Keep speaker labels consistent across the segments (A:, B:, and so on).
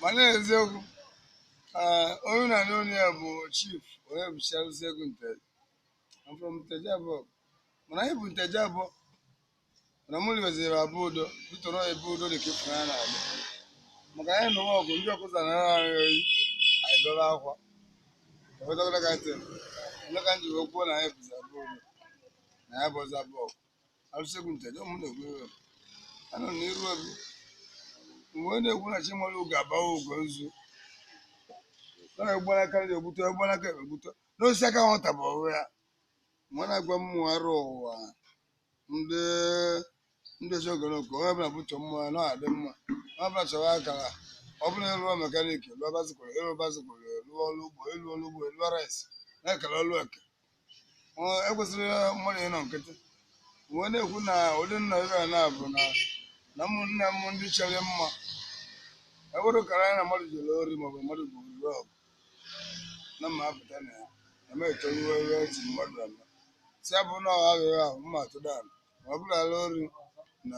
A: Mana eziokwu, onye na-anụ onye ya bụ Chief onye bụ Charles Egu Nteje. I'm from Nteje abụọ, mana anyị bụ Nteje abụọ, mana mụ libeziri abụ udo bitọrọ ebe udo dị ka ịfụnanya na-adị, maka anyị nụwa ọgụ ndị ọkụza nara anyị oyi, anyị bebe akwa. Ewetagoro ka ntị ndị ka m ji wee kwuo na anyị bụzi abụ udo na ya bụzi abụọ. Arụsị Egwu Nteje ụmụ na-ekwu iwe anọ n'iru obi mgbe onye na-ekwu na Chimolu ga-abawa ugo nzu na-egbu n'aka na egbute egbu n'aka egbute n'osisi aka nwata bụ ọrụ ya. Mgbe na-agwa mmụọ arụ ụwa ndị ndị ogonogo, onye ọbụla bụchọ mmụọ ya na ọ adị mma, onye ọbụla chọrọ akara ọ bụla ịlụọ mechanic, lụọ bicycle, ịlụ bicycle, lụọ ọrụ ugbo, ịlụ ọrụ ugbo, lụọ rice, na-ekele ọlụ eke. Ekwesịrị mmadụ ịnọ nkịtị. Mgbe na-ekwu na ụdị nna ebe a na-abụ na ụmụnne m ndị chere mma ewere kara ya na mmadụ jere ori maọbụ mmadụ bụ oriri ọgụ na mma apụta na ya na m etoruo ebe eji mmadụ eme si abụ na ọha aghaghị ahụ mma atụda ala ma ọ bụrụ ala ori na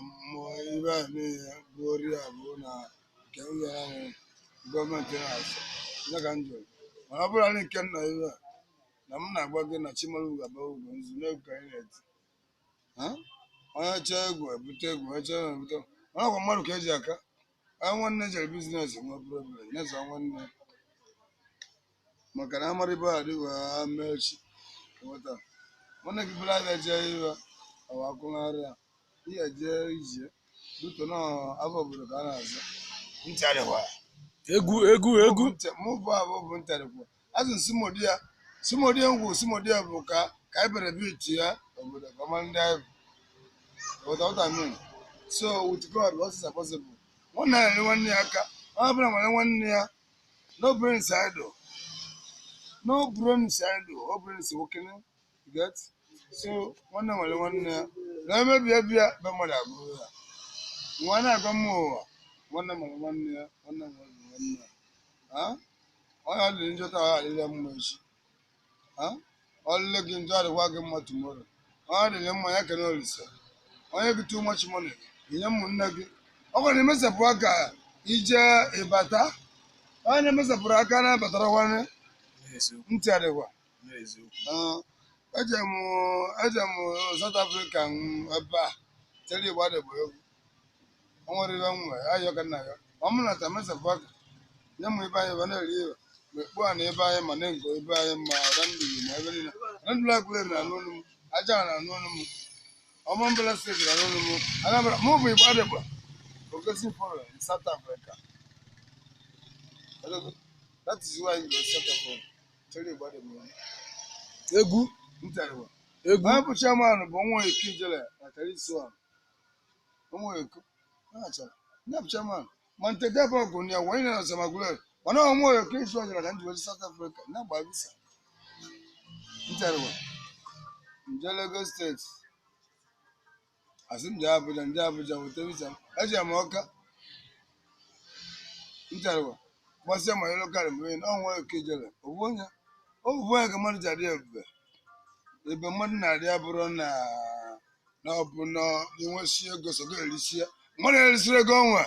A: mmụọ ibe ahụ niile bụ ori abụọ na nke nwunye ahụ gọọmenti na-asọ ya ka m jụrụ. Mana ọ bụrụ ala nke nna ibe a na m na-agwa gị na Chimolu ga-aba ugwu nzu n'egwu ka anyị na-eti. Onye chọọ egwu ebute egwu, onye chọọ egwu ebute. Mana ọkwa mmadụ ka eji aka onye nwanne jere business nwee problem nyeza nwanne, maka na amara ibe adịghị mechi ghọta nwanne gị bụrụ abịa jee iwe ọwa akụnarị ya ihe jee ije duto na afọ obodo ka a na-azụ ntị adịkwa.
B: Egwu egwu egwu.
A: Mụ bụ abụ bụ ntị adịkwa. Azụ simodi ya simodi ngwụ simodi ya bụ ka ka anyị bere biti ya obodo ka ọma ndị anyị bụ. What I mean? So with God, what is possible? Nwanne ya nyere nwanne ya aka, onye ọbụla nwere nwanne ya. No brain is idle. No brain is idle. No brain is working. You get? So nwanne nwere nwanne ya. Na emebi ebia be mmadụ abụrụ ya. Nwa na-agwa m ụwa. Nwanne nwere nwanne ya, nwanne nwere nwanne ya. Ha? Onye ọ dịrị njọ taa, ọ adịrị mma echi. Ha? Ọ dịrị gị njọ adịkwa gị mma tomorrow. Onye dịrị mma ya kene Olise. Onye gị too much money nye ụmụnne gị ọ gwara na-emesapụ aka ije ịbata onye na-emesapụrụ aka na-abatara nwanne ntị adịkwa. Eje m South Africa ebe a tere Igbo adịbụ egwu o nwere ibe m nwere ayọ ka nna ya ọ mụ nata mesapụ aka nye m ibe anyị ebe na-eri ibe ma ekpu a na ebe anyị ma na-ngo ebe anyị ma randuru ma ebe niile randuru agụleri na anụ m aja na anụ m Ọmambala steeti na n'olu m Anambra mụ bụ Igbo adịgba progressive forum in South Africa. That is why you go South Africa. Tere Igbo adịgba
B: egwu
A: ntị adịgba.
B: Egwu.
A: Onye bụ chairman bụ nwa Eke Ijele na Tarisuan nwa Eko achara ndị bụ chairman ma Nteje bụ ọgụ ya wee na Samaguel mana ọ nwa Eke Ijele jere ka ndị wee South Africa na-agba visa ntị adịgba. Nje Lagos steeti asị m jee Abuja nje Abuja weta visa m eji m ọka ntarịwa gbasịa ma elu karị mgbe na ọnwa Eke Ijele obu onye obu onye ka mmadụ ji adị ebube ebe mmadụ na-adị abụrụ na na ọ bụ na inwesi ego so erisi ya mmadụ erisiri ego ọnwa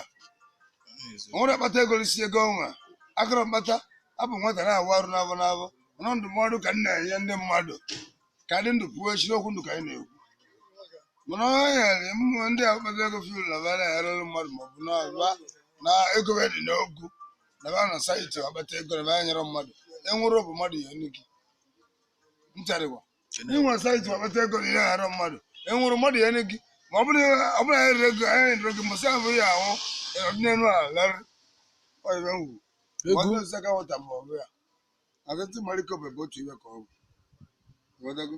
A: nwere akpata ego risi ego ọnwa akọrọ mkpata abụ nwata na-awụ arụ n'abụ n'abụ mana ndụmọdụ ka m na-enye ndị mmadụ ka dị ndụ pụọ echi n'okwu ndụ ka anyị na-ekwu. Mana onye nyere mmụọ ndị a kpata ego fiul na bana erere mmadụ maọbụ na ọba na ego dị n'okwu na ba na saịtị akpata ego na ba nyere mmadụ enwere bụ mmadụ ya nne gị ntarịkwa inwere saịtị akpata ego na ihe ghara mmadụ enwere mmadụ ya nne gị ma ọ bụrụ na anyị rere ego anyị rere ego mbọsị ahụ ya ahụ ọdịnelu ala larị ọyịbe ngwu
B: Egwu.
A: nsaka nwata bụ ọbụ ya agụtụ marikobe bụ otu iwe ka ọ bụ. Ghọtago?